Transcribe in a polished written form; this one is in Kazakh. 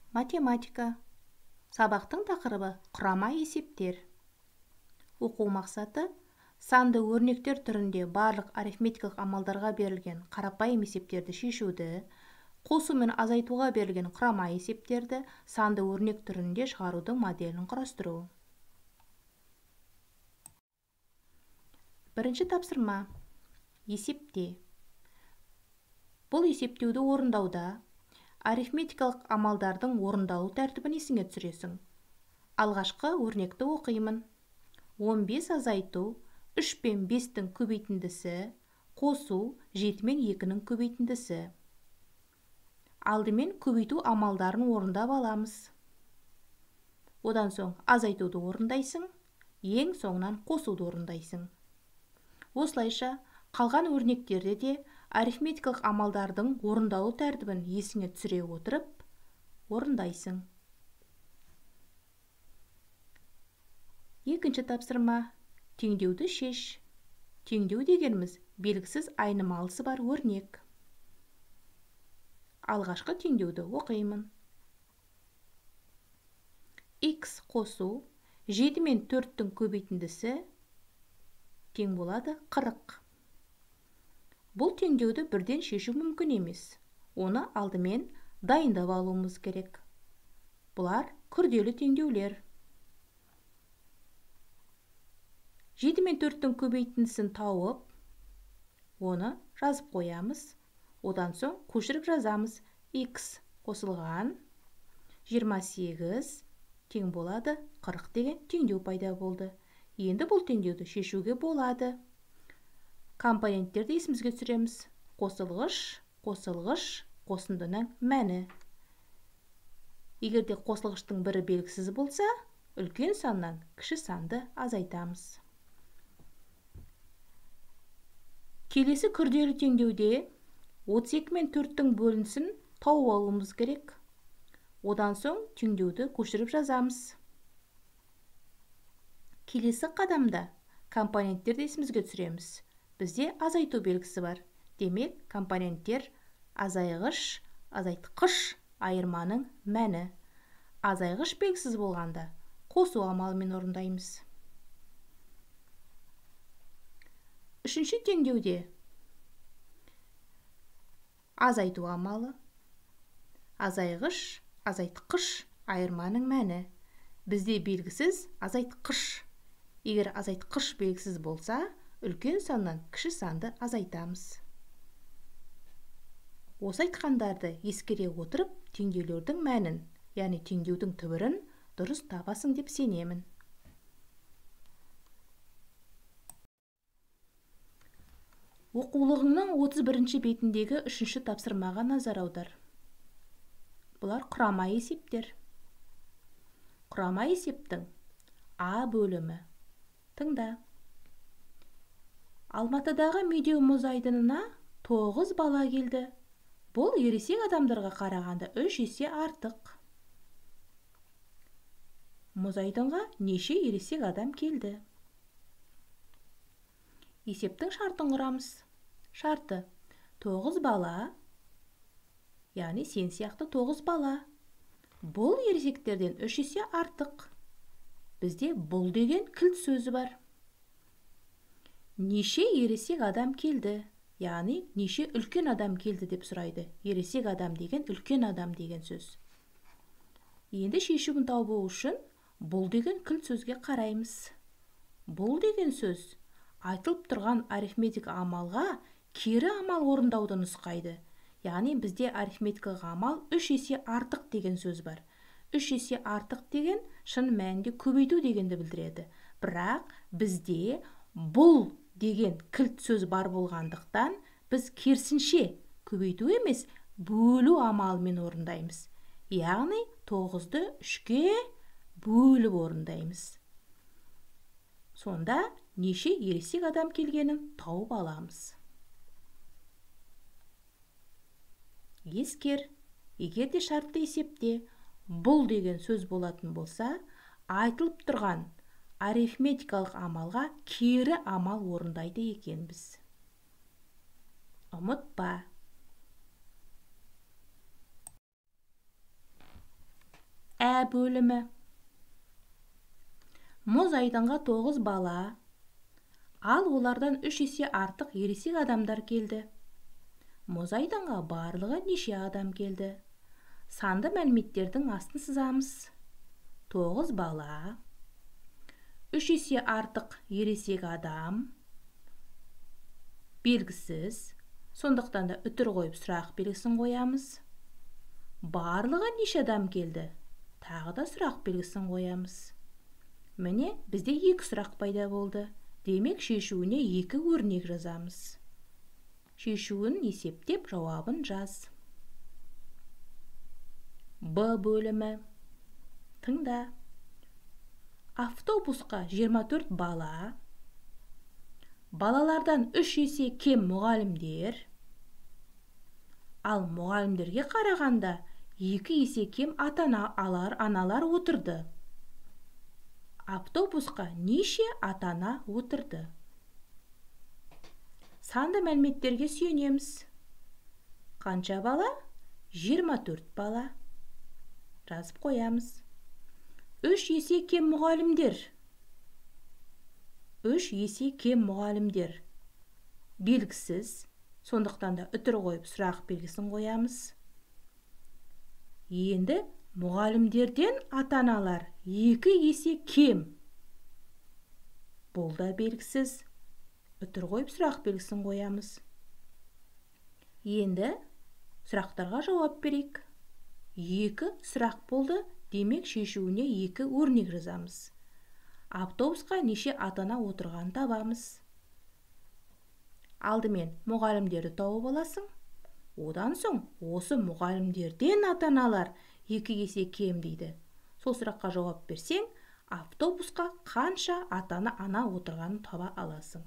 Математика. Сабақтың тақырыбы құрама есептер. Оқу мақсаты санды өрнектер түрінде барлық арифметикалық амалдарға берілген қарапайым есептерді шешуді, қосу мен азайтуға берілген құрама есептерді санды өрнек түрінде шығарудың моделін құрастыру. Бірінші тапсырма. Есепте. Бұл есептеуді орындауда арифметикалық амалдардың орындалу тәртібін есіңе түсіресің. Алғашқы өрнекті оқимын. 15 азайту 3 пен 5-тің көбейтіндісі қосу 7 мен 2-нің көбейтіндісі. Алдымен көбейту амалдарын орындап аламыз. Одан соң азайтуды орындайсың, ең соңынан қосуды орындайсың. Осылайша қалған өрнектерде де арифметикалық амалдардың орындалу тәртібін есіңе түсіре отырып орындайсың. Екінші тапсырма. Теңдеуді шеш. Теңдеу дегеніміз белгісіз айнымалысы бар өрнек. Алғашқы теңдеуді оқимын. X қосу 7 мен 4-тің көбейтіндісі тең болады 40. Бұл теңдеуді бірден шешу мүмкін емес. Оны алдымен дайындап алуымыз керек. Бұлар күрделі теңдеулер. 7 мен 4-тің көбейтіндісін тауып, оны жазып қоямыз. Одан соң көшіріп жазамыз. X қосылған 28 тең болады 40 деген теңдеу пайда болды. Енді бұл теңдеуді шешуге болады. Компоненттерді есімізге түсіреміз. Қосылғыш, қосылғыш, қосындының мәні. Егер де қосылғыштың бірі белгісіз болса, үлкен саннан кіші санды азайтамыз. Келесі күрделі теңдеуде 32 мен 4-тің бөлінісін тауып алуымыз керек. Одан соң теңдеуді көшіріп жазамыз. Келесі қадамда компоненттерді есімізге түсіреміз. Бізде азайту белгісі бар. Демек, компоненттер азайғыш, азайтқыш айырманың мәні. Азайғыш белгісіз болғанда қосу амалымен орындаймыз. Үшінші теңдеуде азайту амалы, азайғыш, азайтқыш айырманың мәні. Бізде белгісіз азайтқыш. Егер азайтқыш белгісіз болса, үлкен саннан кіші санды азайтамыз. Осы айтқандарды ескере отырып, теңдеулердің мәнін, яғни теңдеудің түбірін дұрыс табасың деп сенемін. Оқулығыңның 31-ші бетіндегі 3-ші тапсырмаға назар аудар. Бұлар құрама есептер. Құрама есептің А бөлімі. Тыңда. Алматыдағы Медеу мұз айдынына 9 бала келді. Бұл ересек адамдарға қарағанда 3 есе артық. Мұз айдынға неше ересек адам келді? Есептің шартын құрамыз. Шарты 9 бала, яғни сен сияқты 9 бала. Бұл ересектерден 3 есе артық. Бізде бұл деген кілт сөзі бар. Неше ересек адам келді, яғни неше үлкен адам келді деп сұрайды. Ересек адам деген үлкен адам деген сөз. Енді шешімін табу үшін бұл деген кілт сөзге қараймыз. Бұл деген сөз айтылып тұрған арифметик амалға кері амал орындауды нұсқайды. Яғни бізде арифметикалық амал 3 есе артық деген сөз бар. 3 есе артық деген шын мәнінде көбейту дегенді білдіреді. Бірақ бізде бұл деген кілт сөз бар болғандықтан біз керісінше көбейту емес, бөлу амалымен орындаймыз. Яғни 9-ды 3-ке бөліп орындаймыз. Сонда неше ересек адам келгенін тауып аламыз. Ескер, егер де шартты есепте бұл деген сөз болатын болса, айтылып тұрған арифметикалық амалға кері амал орындайды екенбіз. Ұмытпа. Ә бөлімі. Мұз айдынға 9 бала, ал олардан 3 есе артық ересек адамдар келді. Мұз айдынға барлығы неше адам келді? Санды мәліметтердің астын сызамыз. 9 бала, 3 есе артық ересек адам, белгісіз, сондықтан да үтір қойып сұрақ белгісін қоямыз. Барлығы неше адам келді? Тағы да сұрақ белгісін қоямыз. Міне, бізде 2 сұрақ пайда болды. Демек, шешуіне 2 өрнек жазамыз. Шешуін есептеп жауабын жаз. Б бөлімі. Тыңда. Автобусқа 24 бала, балалардан 3 есе кем мұғалімдер, ал мұғалімдерге қарағанда 2 есе кем ата-аналар отырды. Автобусқа неше ата-ана отырды? Санды мәліметтерге сүйенеміз. Қанша бала? 24 бала. Жазып қоямыз. 3 есе кем мұғалімдер. 3 есе кем мұғалімдер. Белгісіз, сондықтан да үтір қойып сұрақ белгісін қоямыз. Енді мұғалімдерден ата-аналар 2 есе кем. Бұл да белгісіз. Үтір қойып сұрақ белгісін қоямыз. Енді сұрақтарға жауап берейік. 2 сұрақ болды, демек шешуіне 2 өрнек жазамыз. Автобусқа неше ата-ана отырғанын табамыз. Алдымен мұғалімдерді тауып аласың. Одан соң осы мұғалімдерден ата-аналар 2 есе кем дейді. Сол сұраққа жауап берсең, автобусқа қанша ата-ана отырғанын таба аласың.